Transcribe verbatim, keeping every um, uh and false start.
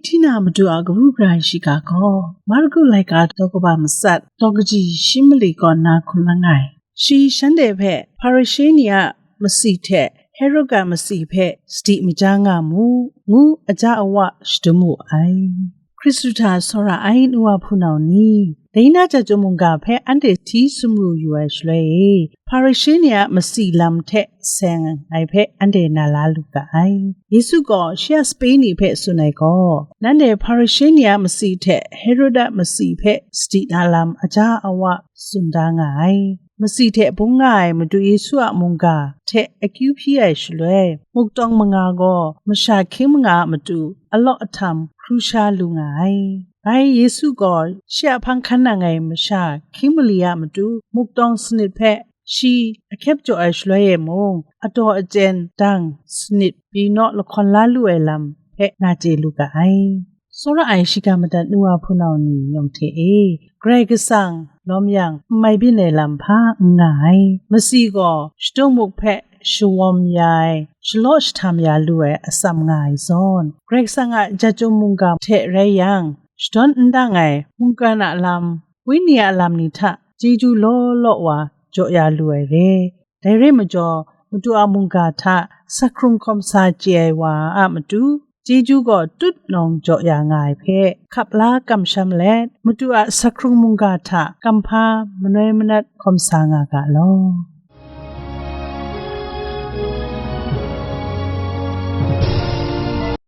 Hti na Madu a kabu gara ai shiga gaw, Marku laika daw kaba matsat, daw kaji shi mali kaw nna hkum lang ai. Shi shanhte hpe Hparishe ni a masi hte Herod a masi hpe sadi maja nga mu, ngu aja awa shadum wu ai. Hkristu hta tsawra ai nu wa hpunau ni, dai na chyum mungga hpe anhte hti sumru yu ai shaloi e, Hparishe ni a masi lam hte seng ai hpe anhte na la lu ga ai. Yesu gaw shi a sape ni hpe tsun ai gaw, "Nanhte Hparishe ni a masi hte Herod a masi hpe sadi na lam aja awa tsun da nga ai. Masi hte bung nga ai Madu Yesu a mungga hte akyu hpyi ai shaloi, muktawng manga gaw masha hkying manga a matu alaw ahtam hkru sha lu nga ai. Bai Yesu gaw shi a hpang hkan nang ai masha hkying mali a matu muktawng sanit hpe shi ahkyep jaw ai shaloi e mung, ataw achyen dang sanit pyi naw lahkawn la lu ai lam hpe na chye lu ga ai." Tsawra ai shiga madat nu wa hpunau ni yawng hte e, Karai Kasang lawm yang n mai byin ai lam hpa n nga ai. Masi gaw shadung muk hpe shawawm ya ai, shalaw shahtam ya lu ai atsam nga ai zawn, Karai Kasang a chyum mungga hte rai yang, shadawn n dang ai mungkan a lam, wenyi a lam ni hta chyeju law law wa jaw ya lu ai re. Dai re majaw, Madu a mungga hta sakhkrung hkawm sa chye ai wa a matu, chyeju gaw tut nawng jaw ya nga ai hpe, hkap la kamsham let, Madu a sakhkrung mungga hta kamhpa manoi manat hkawm sa nga ga law.